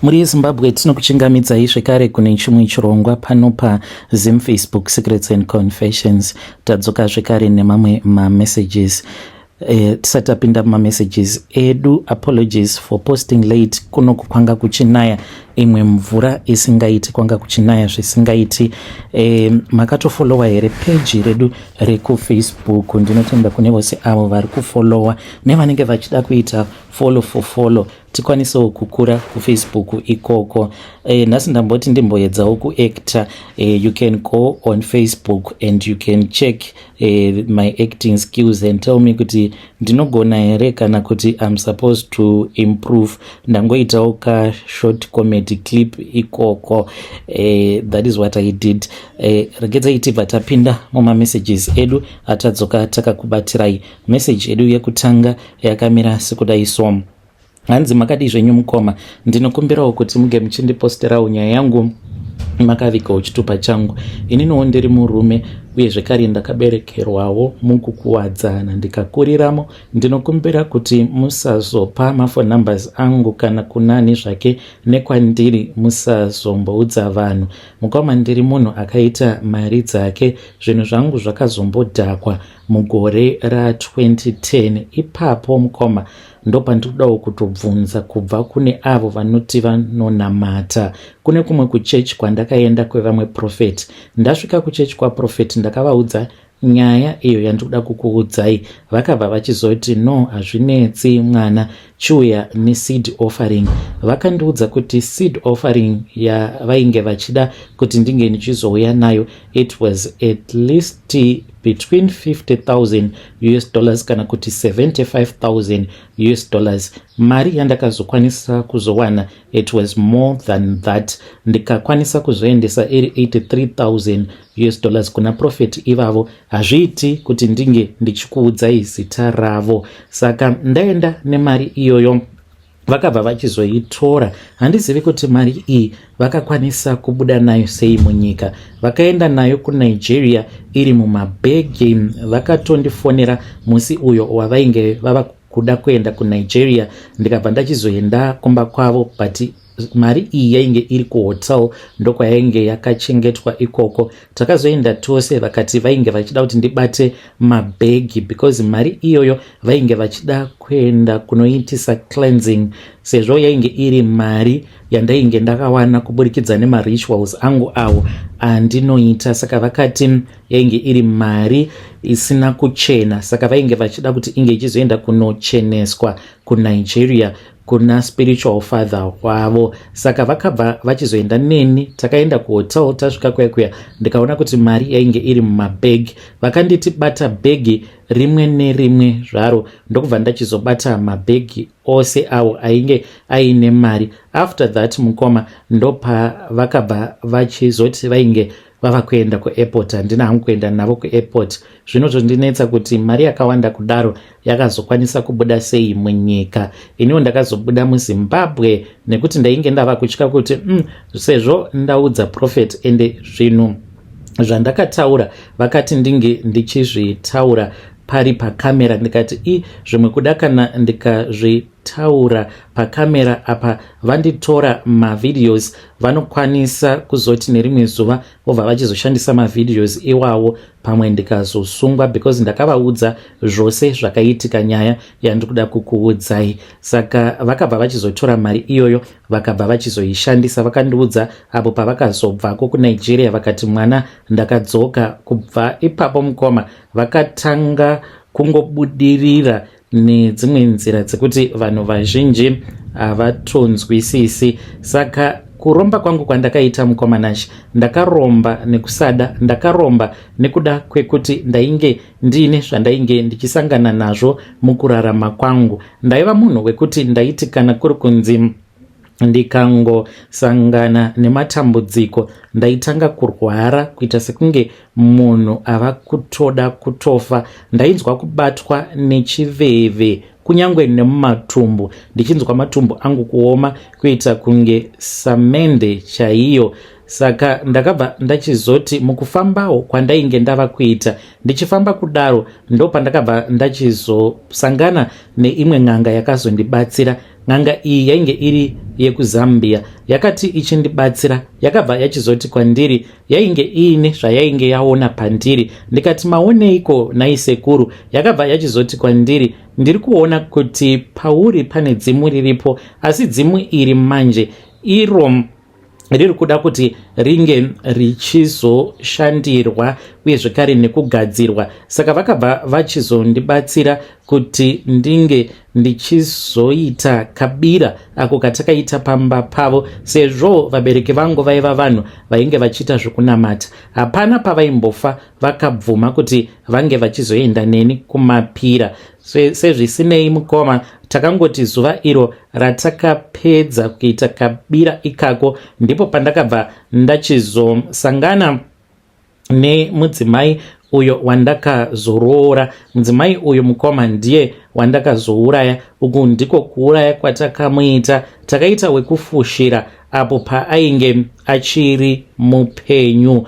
Mhuri yeZimbabwe, tinokuchingamidzai zvekare kune chimwe chirongwa pano paZim Facebook Secrets and Confessions. Tadzoka zvekare nemamwe mamessages. Tisati tapinda mumamessages edu, apologies for posting late. Kunoku kwanga kuchinaya imwe mvura isingaiti, kwanga kuchinaya zvisingaiti. Makatofollowa here peji redu rekuFacebook? Ndinotenda kune vose avo vari kufollowa nevanenge vachida kuita follow for follow, tikwanisewo kukura kuFacebook ikoko. Nhasi ndamboti ndimboedzawo kuacta. You can go on Facebook and you can check my acting skills and tell me kuti ndinogona here kana kuti I'm supposed to improve. Ndangoitawo kashort comedy clip ikoko. That is what I did. Regedzai tibva tapinda mumamessages edu atadzoka takakubatirai. Message edu yekutanga yakamira sekudai so. Hanzi, "Makadii zvenyu mukoma? Ndinokumbirawo kuti muge muchindiposterawo nyaya yangu makavigawo chitupa changu. Ininiwo ndiri murume uye zvekare ndakaberekerwawo mukukuwadzana, ndikakuriramo. Ndinokumbira kuti musazopa maphone numbers angu kana kunani zvake, nekwandiri musazomboudza vanhu. Mukoma, ndiri munhu akaita mari dzake. Zvinhu zvangu zvakazombodhakwa mugore ra2010. Ipapo mukoma, ndopandinodawo kutobvunza kubva kune avo vanoti vanonamata. Kune kumwe kuchechi kwandakaenda kwevamwe prophet. Ndasvika kuchechi kwaprophet, ndakavaudza nyaya iyo yandinoda kukuudzai. Vakabva vachizoti, 'No, hazvinetsi mwana, chiuya neseed offering.' Vakandiudza kuti seed offering yavainge vachida kuti ndinge ndichizouya nayo, it was at least between 50,000 US dollars kana kuti 75,000 US dollars. Mari yandakazokwanisa kuzowana, it was more than that. Ndikakwanisa kuzoendesa iri 83,000 US dollars kuna prophet ivavo. Hazviiti kuti ndinge ndichikuudzai zita ravo. Saka ndaenda nemari iyoyo, vakabva vachizoitora. Handizivi kuti mari iyi vakakwanisa kubuda nayo sei munyika. Vakaenda nayo kuNigeria iri mumabhegi. Vakatondifonera musi uyo wavainge vava kuda kuenda kuNigeria, ndikabva ndachizoenda kumba kwavo, but mari iyi yainge iri kuhotel, ndokwayainge yakachengetwa ikoko. Takazoenda tose. Vakati vainge vachida kuti ndibate mabhegi because mari iyoyo vainge vachida kuenda kunoitisa cleansing, sezvo yainge iri mari yandainge ndakawana kuburikidza nemarituals angu awo andinoita. Saka vakati yainge iri mari isina kuchena, saka vainge vachida kuti inge ichizoenda kunocheneswa kuNigeria kuna spiritual father wavo. Saka vakabva vachizoenda neni, takaenda kuhotel. Tasvika kuya kuya, ndikaona kuti mari yainge iri mumabhegi. Vakanditi bata bhegi rimwe nerimwe zvaro, ndokubva ndachizobata mabhegi ose awo ainge aine mari. After that mukoma, ndopavakabva vachizoti vainge vava kuenda kuairport. Handina hangu kuenda navo kuairport. Zvinotondinetsa kuti mari yakawanda kudaro yakazokwanisa kubuda sei munyika. Iniwo ndakazobuda muZimbabwe nekuti ndainge ndava kutya kuti sezvo ndaudza prophet, ende zvinhu zvandakataura vakati ndinge ndichizvitaura pari pakamera. Ndikati i zvimwe kuda kana ndikazvitaura pakamera apa, vanditora mavideos, vanokwanisa kuzoti nerimwe zuva vobva vachizoshandisa mavideos iwawo, pamwe ndikazosungwa, because ndakavaudza zvose zvakaitika, nyaya yandiri kuda kukuudzai. Saka vakabva vachizotora mari iyoyo, vakabva vachizoishandisa. Vakandiudza apo pavakazobvako kuNigeria, vakati, 'Mwana, ndakadzoka.' Kubva ipapo mukoma, vakatanga kungobudirira nedzimwe nzira dzekuti vanhu vazhinji havatonzwisisi. Saka kuromba kwangu kwandakaita, mukoma Nashi, ndakaromba nekusada. Ndakaromba nekuda kwekuti ndainge ndiine zvandainge ndichisangana nazvo mukurarama kwangu. Ndaiva munhu wekuti ndaiti kana kuri kunzi ndikangosangana nematambudziko, ndaitanga kurwara kuita sekunge munhu ava kutoda kutofa. Ndainzwa kubatwa nechiveve, kunyange nemumatumbu, ndichinzwa matumbu angu kuoma kuita kunge samende chaiyo. Saka ndakabva ndachizoti mukufambawo kwandainge ndava kuita, ndichifamba kudaro, ndopandakabva ndachizosangana neimwe n'anga yakazondibatsira. N'anga iyi yainge iri yekuZambia. Yakati ichindibatsira yakabva yachizoti kwandiri yainge iine zvayainge yaona pandiri. Ndikati maoneiko nhai sekuru? Yakabva yachizoti kwandiri ndiri kuona kuti pauri pane dzimu riripo asi dzimu iri manje iro riri kuda kuti ringe richizoshandirwa uye zvekare nekugadzirwa. Saka vakabva vachizondibatsira kuti ndinge ndichizoita kabira ako katakaita pamba pavo sezvo vabereki vangu vaiva vanhu vainge vachiita zvekunamata. Hapana pavaimbofa vakabvuma kuti vange vachizoenda neni kumapira. Sezvisinei mukoma, takangoti zuva iro ratakapedza kuita kabira ikako ndipo pandakabva ndachizosangana nemudzimai uyo wandakazoroora. Mudzimai uyu mukoma ndiye wandakazouraya. Uku ndiko kuuraya kwatakamuita. Takaita wekufushira apo paainge achiri mupenyu,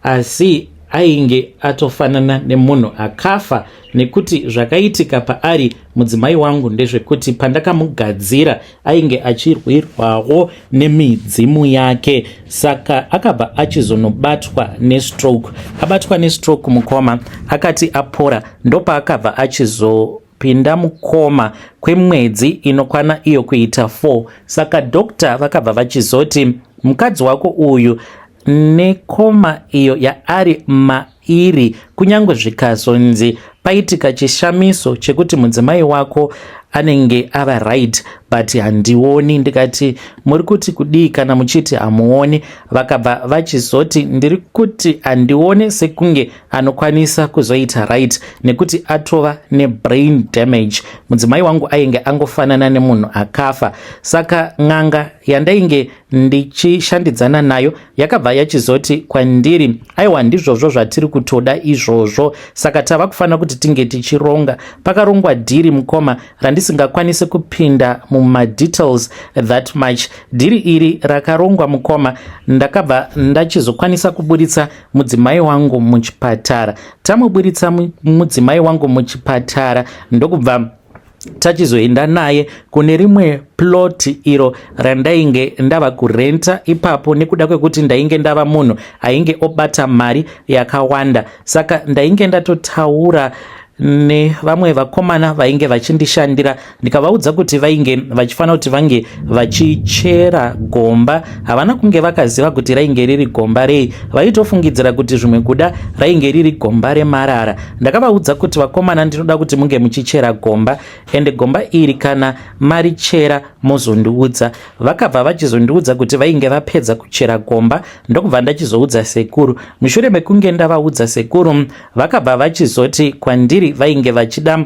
asi ainge atofanana nemunhu akafa nekuti zvakaitika paari mudzimai wangu ndezvekuti pandakamugadzira ainge achirwirwawo nemidzimu yake, saka akabva achizonobatwa nestroke. Abatwa nestroke mukoma, akati apora ndopaakabva achizopinda mukoma kwemwedzi inokwana iyo kuita 4. Saka doctor vakabva vachizoti mukadzi wako uyu nekoma iyo yaari mairi, kunyange zvikazonzi paitika chishamiso chekuti mudzimai wako anenge ava right, but handioni. Ndikati muri kuti kudii kana muchiti hamuoni? Vakabva vachizoti ndiri kuti handione sekunge anokwanisa kuzoita right nekuti atova nebrain damage. Mudzimai wangu ainge angofanana nemunhu akafa. Saka n'anga yandainge ndichishandidzana nayo yakabva yachizoti kwandiri aiwa, ndizvozvo zvatiri kutoda izvozvo, saka tava kufanira kuti tinge tichironga. Pakarongwa dhiri mukoma randisingakwanisi kupinda mumadetails that much. Dhiri iri rakarongwa mukoma, ndakabva ndachizokwanisa kuburitsa mudzimai wangu muchipatara. Tamuburitsa mudzimai wangu muchipatara, ndokubva tachizoenda naye kune rimwe plot iro randainge ndava kurenta ipapo, nekuda kwekuti ndainge ndava munhu ainge obata mari yakawanda. Saka ndainge ndatotaura nevamwe vakomana vainge vachindishandira, ndikavaudza kuti vainge vachifanira kuti vange vachichera gomba. Havana kunge vakaziva kuti rainge riri gomba rei, vaitofungidzira kuti zvimwe kuda rainge riri gomba remarara. Ndakavaudza kuti vakomana, ndinoda kuti munge muchichera gomba, ende gomba iri kana marichera mozondiudza. Vakabva vachizondiudza kuti vainge vapedza kuchera gomba, ndokubva ndachizoudza sekuru. Mushure mekunge ndavaudza sekuru, vakabva vachizoti kwandiri vainge vachida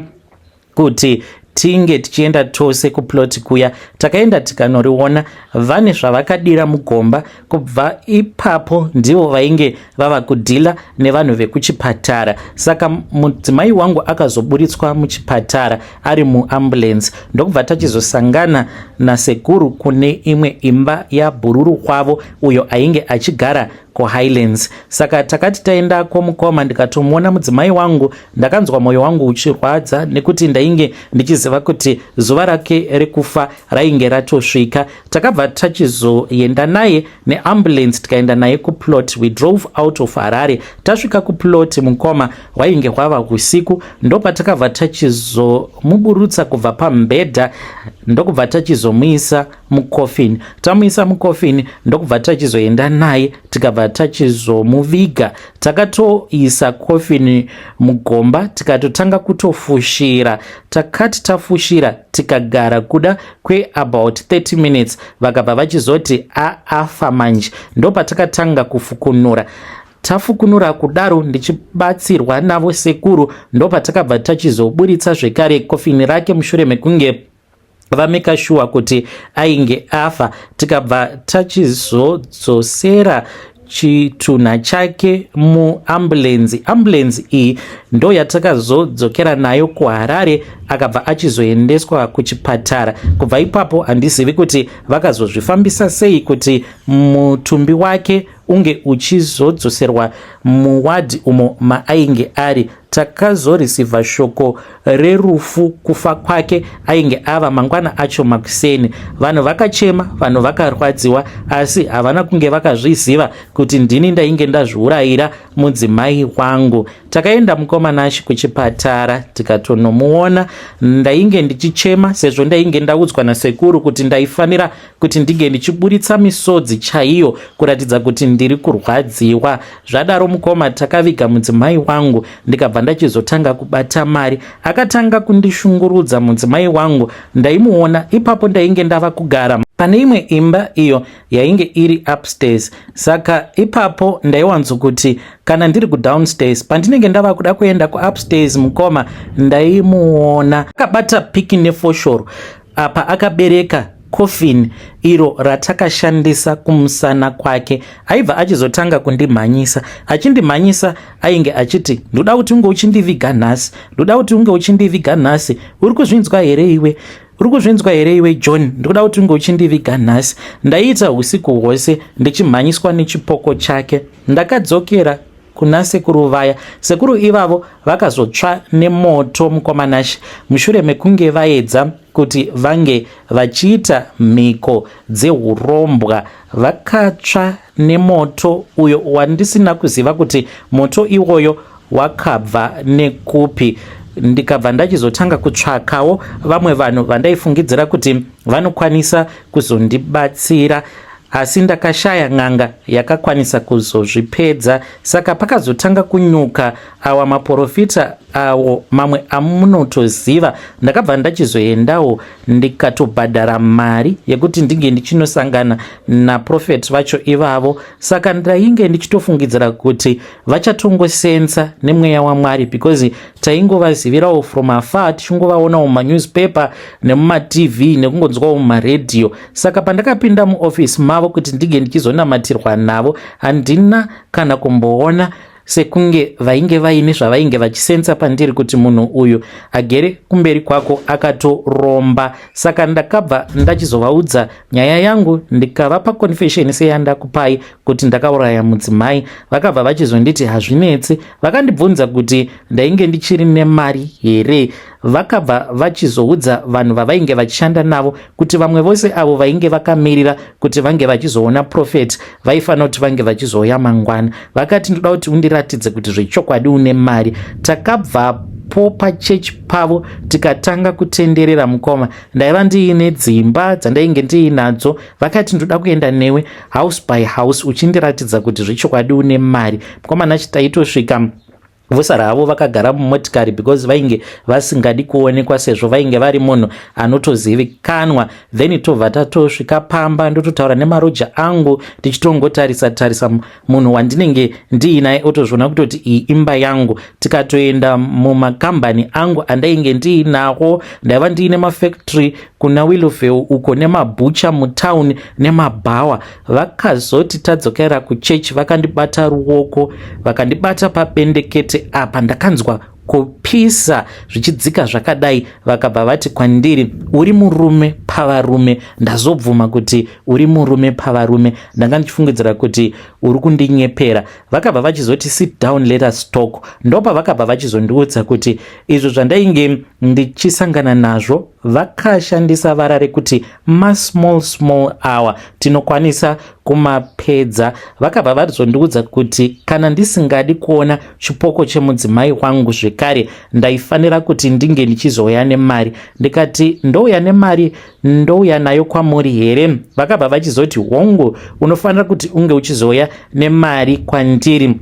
kuti tinge tichienda tose kuplot kuya. Takaenda tikanoriona, vane zvavakadira mugomba. Kubva ipapo ndivo vainge vava kudhila nevanhu vekuchipatara. Saka mudzimai wangu akazoburitswa muchipatara ari muambulance, ndokubva tachizosangana nasekuru kune imwe imba yabhururu kwavo uyo ainge achigara kuHighlands. Saka takati taendako mukoma, ndikatomuona mudzimai wangu, ndakanzwa mwoyo wangu uchirwadza nekuti ndainge ndichiziva kuti zuva rake rekufa rainge ratosvika. Takabva tachizoenda naye neambulance, tikaenda naye kuplot. We drove out of Harare. Tasvika kuplot mukoma, hwainge hwava usiku, ndopatakabva tachizomuburutsa kubva pamubhedha, ndokubva tachizomuisa mucoffin. Tamuisa mucoffin, ndokubva tachizoenda naye, tikabva tachizomuviga. Takatoisa coffin mugomba, tikatotanga kutofushira. Takati tafushira, tikagara kuda kweabout 30 minutes, vakabva vachizoti aafa manje. Ndopatakatanga kufukunura. Tafukunura kudaro, ndichibatsirwa navo sekuru, ndopatakabva tachizoburitsa zvekare kofini rake mushure mekunge vameka sure kuti ainge afa. Tikabva tachizodzosera chitunha chake muambulenzi. Ambulenzi iyi ndo yatakazodzokera nayo kuHarare, akabva achizoendeswa kuchipatara. Kubva ipapo handizivi kuti vakazozvifambisa sei kuti mutumbi wake unge uchizodzoserwa muwadhi umo maainge ari. Takazorisivha shoko rerufu, kufa kwake ainge ava mangwana acho makuseni. Vanhu vakachema, vanhu vakarwadziwa, asi havana kunge vakazviziva kuti ndini ndainge ndazviurayira mudzimai wangu. Takaenda mukoma Nashi kuchipatara tikatonomuona. Ndainge ndichichema sezvo ndainge ndaudzwa nasekuru kuti ndaifanira kuti ndinge ndichiburitsa misodzi chaiyo kuratidza kuti ndiri kurwadziwa. Zvadaro mukoma, takaviga mudzimai wangu, ndikabva ndachizotanga kubata mari. Akatanga kundishungurudza mudzimai wangu, ndaimuona ipapo. Ndainge ndava kugara pane imwe imba iyo yainge iri upstairs, saka ipapo ndaiwanzokuti kana ndiri kudownstairs, pandinenge ndava kuda kuenda kuupstairs, mukoma, ndaimuona akabata piki nefoshoro, apa akabereka coffin iro ratakashandisa kumusana kwake. Aibva achizotanga kundimhanyisa, achindimhanyisa ainge achiti, "Ndoda kuti unge uchindiviga nhasi, ndoda kuti unge uchindiviga nhasi. Uri kuzvinzwa here iwe? Uri kuzvinzwa here iwe, John? Ndoda kuti unge uchindiviga nhasi." Ndaiita usiku hwose ndichimhanyiswa nechipoko chake. Ndakadzokera kuna sekuru vaya. Sekuru ivavo vakazotsva nemoto, mukoma Nashi, mushure mekunge vaedza kuti vange vachiita mhiko dzeurombwa. Vakatsva nemoto uyo wandisina kuziva kuti moto iwoyo wakabva nekupi. Ndikabva ndachizotanga kutsvakawo vamwe vanhu vandaifungidzira kuti vanokwanisa kuzondibatsira, asi ndakashaya n'anga yakakwanisa kuzozvipedza. Saka pakazotanga kunyuka awa maprofita awo mamwe amunotoziva, ndakabva ndachizoendawo ndikatobhadhara mari yekuti ndinge ndichinosangana naprophet vacho ivavo. Saka ndainge ndichitofungidzira kuti vachatongosensa nemweya waMwari, because taingovazivirawo from afar, tichingovaonawo mumanewspaper nemumaTV nekungonzwawo mumaredhiyo. Saka pandakapinda muofisi mavo kuti ndinge ndichizonamatirwa navo, handina kana kumboona sekunge vainge vaine zvavainge vachisensa pandiri kuti munhu uyu agere kumberi kwako akatoromba. Saka ndakabva ndachizovaudza nyaya yangu, ndikavapa confession seyandakupai kuti ndakauraya mudzimai. Vakabva vachizonditi hazvinetsi. Vakandibvunza kuti ndainge ndichiri nemari here. Vakabva vachizoudza vanhu vavainge vachishanda navo kuti vamwe vose avo vainge vakamirira kuti vange vachizoona prophet vaifanira kuti vange vachizouya mangwana. Vakati, "Ndoda kuti undiratidze kuti zvechokwadi une mari." Takabvapo pachechi pavo tikatanga kutenderera. Mukoma, ndaiva ndiine dzimba dzandainge ndiinadzo. Vakati, "Ndoda kuenda newe house by house uchindiratidza kuti zvechokwadi une mari." Mukoma Nashi, taitosvika, vosara havo vakagara mumotikari because vainge vasingadi kuonekwa sezvo vainge vari munhu anotozivikanwa. Then tobva tatosvika pamba, ndototaura nemaroja angu, tichitongotarisa tarisa munhu wandinenge ndiinaye, otozviona kutoti iyi imba yangu. Tikatoenda mumakambani angu andainge ndiinawo. Ndaiva ndiine mafactory kuna Willowvale uko, nemabhucha mutown, nemabhawa. Vakazoti tadzokera kuchechi, vakandibata ruoko, vakandibata pabendekete apa, ndakanzwa kupisa zvichidzika zvakadai. Vakabva vati kwandiri, "Uri murume pavarume. Ndazobvuma kuti uri murume pavarume. Ndanga ndichifungidzira kuti uri kundinyepera." Vakabva vachizoti, "Sit down, let us talk." Ndopavakabva vachizondiudza kuti izvo zvandainge ndichisangana nazvo, vakashandisa vara rekuti masmall small hour, tinokwanisa kumapedza. Vakabva vazondiudza kuti kana ndisingadi kuona chipoko chemudzimai wangu zvekare, ndaifanira kuti ndinge ndichizouya nemari. Ndikati, "Ndouya nemari, ndouya nayo kwamuri here?" Vakabva vachizoti, "Hongu, unofanira kuti unge uchizouya nemari kwandiri.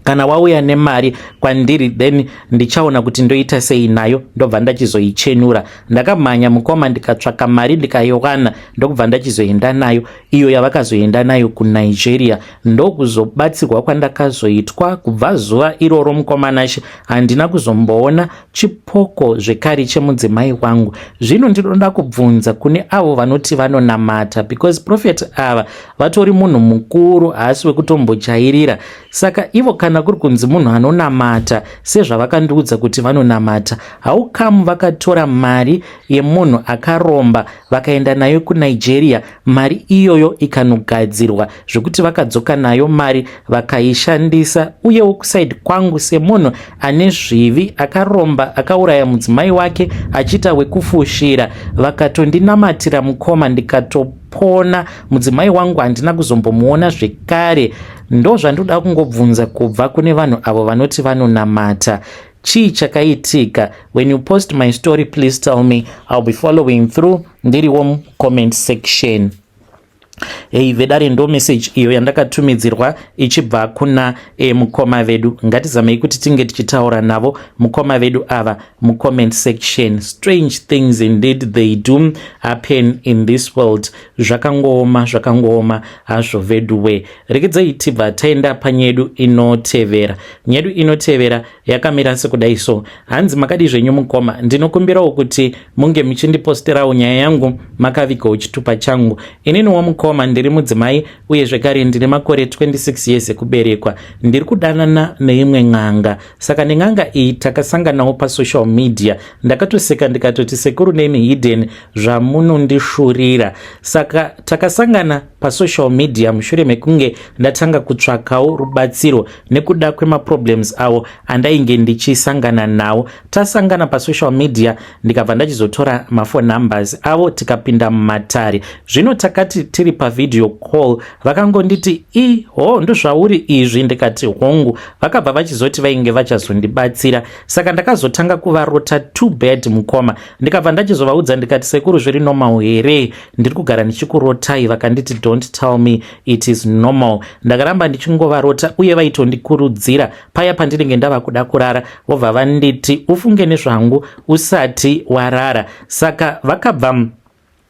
Kana wauya nemari kwandiri, then ndichaona kuti ndoita sei nayo, ndobva ndachizoichenura." Ndakamhanya, mukoma, ndikatsvaka mari, ndikaiwana, ndokubva ndachizoenda nayo iyo yavakazoenda nayo kuNigeria. Ndokuzobatsirwa kwandakazoitwa. Kubva zuva iroro, mukoma Nashe, handina kuzomboona chipoko zvekare chemudzimai wangu. Zvino ndinoda kubvunza kune avo vanoti vanonamata, because prophet ava vatori munhu mukuru, haasi wekutombojairira. Saka ivo kana Kana kuri kunzi munhu anonamata sezvavakandiudza kuti vanonamata, how come vakatora mari yemunhu akaromba vakaenda nayo kuNigeria, mari iyoyo ikanogadzirwa zvekuti vakadzoka nayo mari vakaishandisa? Uyewo kuside kwangu, semunhu ane zvivi, akaromba, akauraya mudzimai wake achiita wekufushira, vakatondinamatira, mukoma, ndikatopona. Mudzimai wangu handina kuzombomuona zvekare. Ndo zvandoda kungobvunza kubva kune vanhu avo vanoti vanonamata: chii chakaitika? When you post my story, please tell me. I'll be following through ndiriwo mucomment section. Hei vedare, ndo message iyo yandakatumidzirwa ichibva kuna mukoma vedu. Ngatizamei kuti tinge tichitaura navo mukoma vedu ava mucomment section. Strange things indeed, they do happen in this world. Zvakangooma, zvakangooma hazvo veduwe. Rekedzai tibva taenda panyedu inotevera. Nyedu inotevera yakamira sekudai so. Hanzi, "Makadi zvenyu mukoma? Ndinokumbirawo kuti munge muchindiposterawo nyaya yangu makavigawo chitupa changu. Ininiwo mukoma, ndiri mudzimai uye zvekare ndine makore 26 years ekuberekwa. Ndiri kudanana neimwe n'anga. Saka nen'anga iyi takasanganawo pasocial media. Ndakatoseka ndikatoti, 'Sekuru name hidden, zvamunondishurira.' Saka takasangana pasocial media mushure mekunge ndatanga kutsvakawo rubatsiro nekuda kwemaproblems avo andainge ndichisangana nawo. Tasangana pasocial media, ndikabva ndachizotora maphone numbers avo, tikapinda mumatare. Zvino takati tiri pavideo call, vakangonditi, 'Iho, ndozvauri izvi?' Ndikati, 'Hongu.' Vakabva vachizoti vainge vachazondibatsira. Saka ndakazotanga kuvarota too bad, mukoma. Ndikabva ndachizovaudza ndikati, 'Sekuru, zviri normal here ndiri kugara ndichikurotai?' Vakanditi, 'Don't tell me, it is normal.' Ndakaramba ndichingovarota uye vaitondikurudzira paya pandinenge ndava kuda kurara, vobva vanditi, 'Ufunge nezvangu usati warara.' Saka vakabva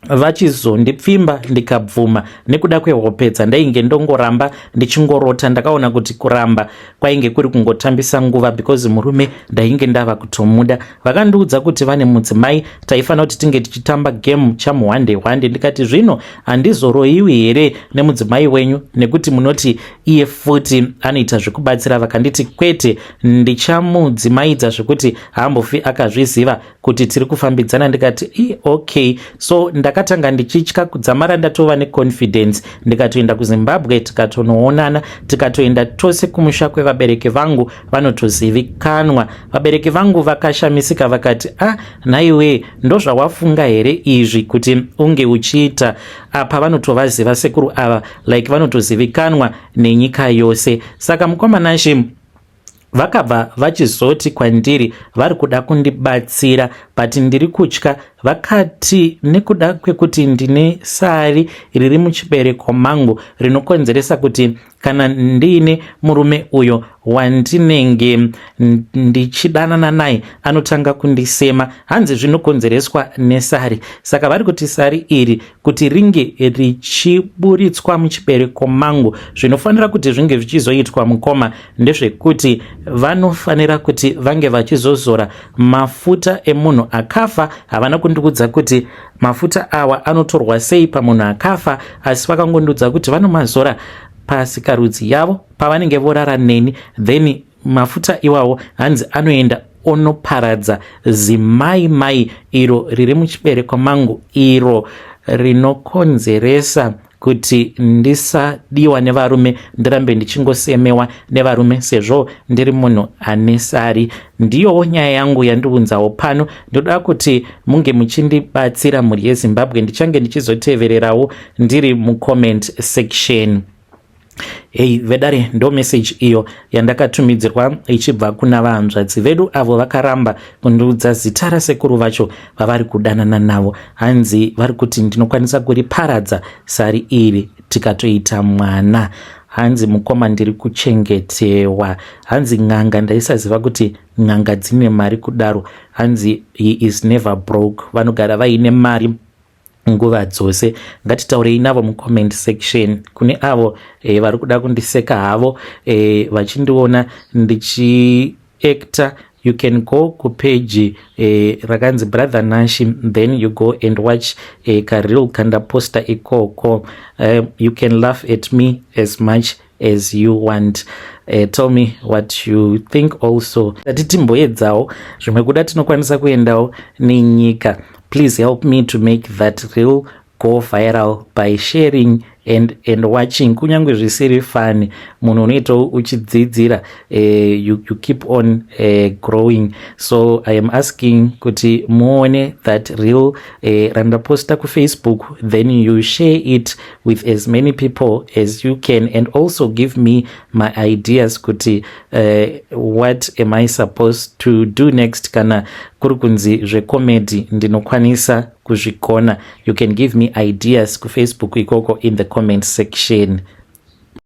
vachizondipfimba, ndikabvuma nekuda kwehope dzandainge ndongoramba ndichingorota. Ndakaona kuti kuramba kwainge kuri kungotambisa nguva because murume ndainge ndava kutomuda. Vakandiudza kuti vane mudzimai, taifanira kuti tinge tichitamba game chamuhwande hwande. Ndikati, 'Zvino handizoroyiwi here nemudzimai wenyu, nekuti munoti iye futi anoita zvekubatsira?' Vakanditi, 'Kwete, ndichamudzimaidza zvekuti haambofi akazviziva kuti tiri kufambidzana.' Ndikati, 'I okay.' So ndakatanga ndichitya kudzamara ndatova neconfidence, ndikatoenda kuZimbabwe, tikatonoonana, tikatoenda tose kumusha kwevabereki vangu vanotozivikanwa. Vabereki vangu vakashamisika vakati, 'Ah, nhaiwe, ndozvawafunga here izvi kuti unge uchiita apa?' Vanotovaziva sekuru ava, like vanotozivikanwa nenyika yose. Saka mukoma Nashe, vakabva vachizoti kwandiri vari kuda kundibatsira, but ndiri kutya. Vakati nekuda kwekuti ndine sari riri muchibereko mangu rinokonzeresa kuti kana ndiine murume uyo wandinenge ndichidanana naye anotanga kundisema. Hanzi zvinokonzereswa nesari. Saka vari kuti sari iri kuti ringe richiburitswa muchibereko mangu, zvinofanira kuti zvinge zvichizoitwa, mukoma, ndezvekuti vanofanira kuti vange vachizozora mafuta emunhu akafa. Havana kundiudza kuti mafuta awa anotorwa sei pamunhu akafa, asi vakangondiudza kuti vanomazora pasikarudzi yavo pavanenge vorara neni. Then mafuta iwawo hanzi anoenda onoparadza zimai mai iro riri muchibereko mangu, iro rinokonzeresa kuti ndisadiwa nevarume, ndirambe ndichingosemewa nevarume sezvo ndiri munhu ane sari. Ndiyowo nyaya yangu yandiunzawo pano. Ndoda kuti munge muchindibatsira, mhuri yeZimbabwe. Ndichange ndichizotevererawo ndiri mucomment section." Hei vedare, ndo message iyo yandakatumidzirwa ichibva kuna vahanzvadzi vedu avo vakaramba kundiudza zita rasekuru vacho vavari kudanana navo. Hanzi vari kuti ndinokwanisa kuriparadza sari iri tikatoita mwana. Hanzi, "Mukoma, ndiri kuchengetewa." Hanzi, "N'anga, ndaisaziva kuti n'anga dzine mari kudaro." Hanzi, "He is never broke, vanogara vaine mari nguva dzose." Ngatitaurei navo mucomment section. Kune avo vari kuda kundiseka havo vachindiona ndichiacta, you can go kupage rakanzi Brother Nashi, then you go and watch kareel kandaposta ikoko. You can laugh at me as much as you want. Tell me what you think also. Tati timboedzawo zvimwe, kuda tinokwanisa kuendawo nenyika. Please help me to make that reel go viral by sharing and watching. Kunyange zvisiri funny, munhu unoitawo uchidzidzira, you keep on growing. So I am asking kuti muone that reel randaposta kuFacebook, then you share it with as many people as you can, and also give me my ideas kuti what am I supposed to do next. Kana kuri kunzi zvecomedy ndinokwanisa kuzvikona, you can give me ideas kuFacebook ikoko in the comment section.